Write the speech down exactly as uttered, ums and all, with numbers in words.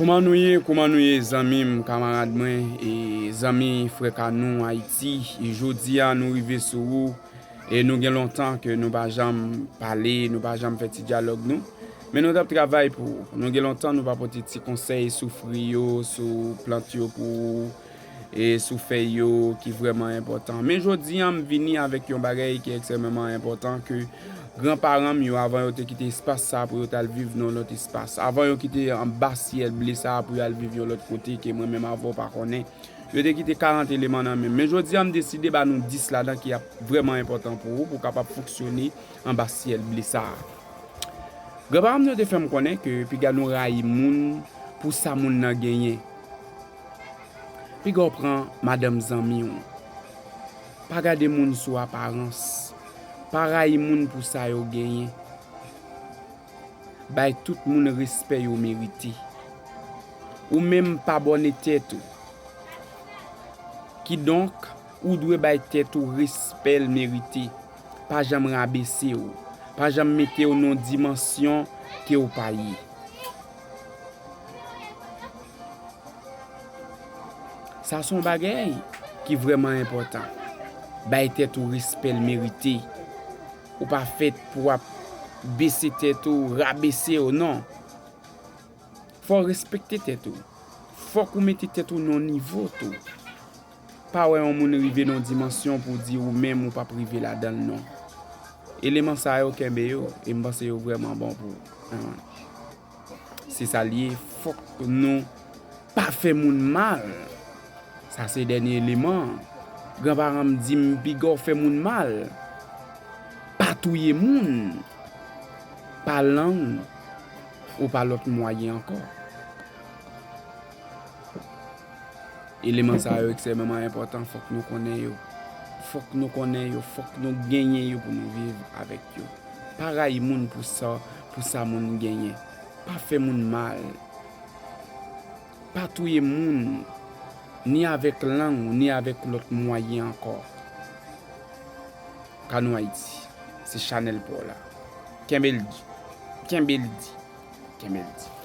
Kouman nou ye? Kouman nou ye, zanmi m, kamarad mwen, e zanmi frè ka nou Ayiti? E jodi a, nou rive sou ou, e nou gen lontan ke nou pa janm pale, nou pa janm fè ti dyalòg nou. Men nou t ap travay pou ou. Nou gen lontan nou pa pote ti konsèy sou fwi yo, sou plant yo pou ou, e sou fèy yo ki vrèman enpòtan. Men jodi a, m vini avèk yon bagay ki ekstrèmeman enpòtan ke granparan m yo, avan yo te kite espas sa pou yo t al viv nan yon lòt espas, avan yo kite anba syèl ble sa pou yo al viv yon lòt kote ke mwen menm avè w pa konnen, yo te kite karant eleman nan men m. Men jodi a, m deside ba nou dis ladan ki ap vrèman enpòtan pou ou, pou w kapab fonksyone anba syèl ble sa a. Granparan m yo te fè m konnen ke piga nou rayi moun pou sa moun nan genyen. Piga w pran madanm zanmi w. Pa gade moun sou aparans. Pa rayi moun pou sa yo genyen. Bay tout moun respè yo merite. Ou menm pa bòne tèt ou. Kidonk, ou dwe bay tèt ou respè l merite. Pa janm rabese w. Pa janm mete w nan yon dimansyon ke w pa ye. Sa se yon bagay ki vrèman enpòtan. Bay tèt ou respè l merite. Ou pa fèt pou w ap bese tèt ou, rabese w, non. Fò w respekte tèt ou. Fòk ou mete tèt ou nan yon nivo tou. Pa wè yon moun rive nan yon dimansyon pou w di ou menm ou p ap rive ladan l, non. Eleman sa yo, kenbe yo, e m panse yo vrèman bon pou ou. Amen. Se sa l ye, fòk nou pa fè moun mal. Sa se dènye eleman an. Granparan m di m, piga w fè moun mal, pa touye moun, pa lang, ou pa lòt mwayen ankò. Eleman sa yo ekstrèmeman enpòtan, fòk nou konnen yo. Fòk nou konnen yo, fòk nou genyen yo pou nou viv avèk yo. Pa rayi moun pou sa, pou sa moun genyen. Pa fè moun mal. Pa touye moun, ni avèk lang ou, ni avèk lòt mwayen ankò. Ka nou Ayiti, se chanèl pa w la. Kenbe l di, kenbe l di, kenbe l di.